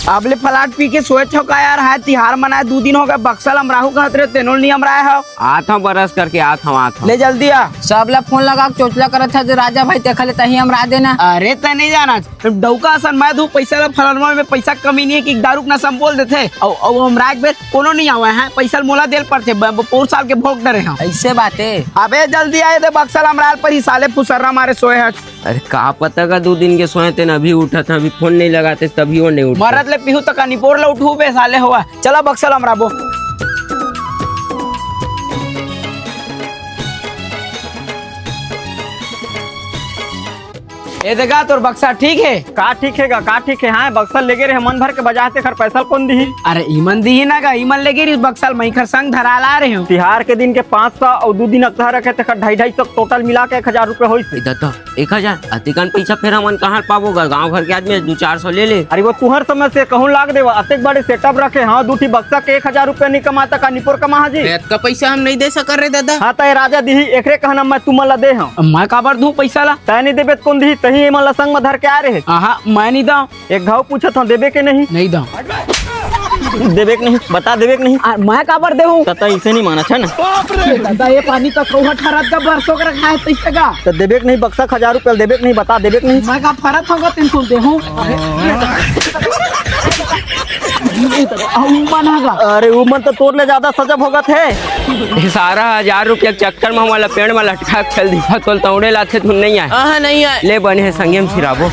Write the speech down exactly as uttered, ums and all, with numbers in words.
अब ले फलाट पी के सोए छो का यार? हाय, तिहार मनाए दू दिन हो गए, बक्सा ल अमराहू कहत रहे, तेनो ल नहीं अमराए हो। आत हूँ बरस करके, आत हूँ, आत हूँ। ले जल्दी आ। सब ला फोन लगा के चोचला करत हे जे राजा भाई तेखा ले तहीं अमरा देना। अरे तैं नहीं जाना, डौका असन मैं दू पैसा ला फलनवा में पैसा कमी नहीं है कि दारू के नशा में बोल देथे। अउ, अउ अमराए के बेर कोनो नहीं आवे है, पैसा ल मोला देल पड़थे, ब-, ब-, पौर साल के भोग डरे हम। ऐसे बात है। अबे जल्दी आए दे, बक्सा ल अमराल पर ही साले फुसर्रा मारे सोए हच। अरे का पता का दू दिन के सोए तेन अभी उठत हे, अभी फोन नहीं लगाते तभी वो नहीं उठते। मरत ले पीहू तक निपोर ले उठू बे साले होवा। चला बक्सा ल अमराबो। ए देखा तोर बक्सा ठीक है? का ठीक है गा, का ठीक है? हाँ, बक्सा लेगे रहे मन भर के बजाए, तेखर पैसा ल कोन दिही? अरे इमन दिही ना गा, इमन लेगे रही बक्सा ल, मैं खर संग धरा ला रहे हूँ। तिहार के दिन के पाँच सौ अउ दू दिन अक्तहा रखे, तेखर ढाई ढाई सौ, टोटल मिला के एक हजार रुपये होइस। ए दादा, एक हजार? अतिकन पैसा फेर हमन कहाँ पाबो गा? गाँव घर के आदमी दू चार सौ ले ले। अरे वो तुहर समस्या, कहूँ लाग देवा, अतेक बड़े सेटअप रखे, हाँ, दू ठी बक्सा के एक हजार रुपया नहीं कमाता का निपोर कमाहा जी? अतका पैसा हम नहीं दे सकत रे दादा। हाँ, त ए राजा दिही, एकरे कहना मैं तुमन ला दे हूँ। मैं काबर दूँ पैसा ला? तैं नहीं देबे त कोन दिही? तहीं एमन ला संग में धर के आ रहे। आहा, मैं नहीं दऊँ। एक घाव पूछत हूँ, देबे के नहीं? नहीं दऊँ। देबे के नहीं? बता, देबे के नहीं? आ, मैं काबर देहूँ? त तैं इसे नहीं माना, अच्छा ना? दादा, ये पानी तो कौहा ठहरत का बरसों का रखा है, तैसे का? त देबे के नहीं? बक्सा हजार रुपया देबे के नहीं? बता, देबे के नहीं? मैं का फरत होगा, तीन सौ देहूँ। अरे, उमन हा का? अरे, उमन तो तोर ले ज्यादा सजब होगत हे। ये सारा हजार रुपया के चक्कर में हमला पेड़ में लटका के चल दिया। तोल तौड़े लाथे धुन नहीं आए। आहा, नहीं आए। ले बने हे संगे म सिराबो।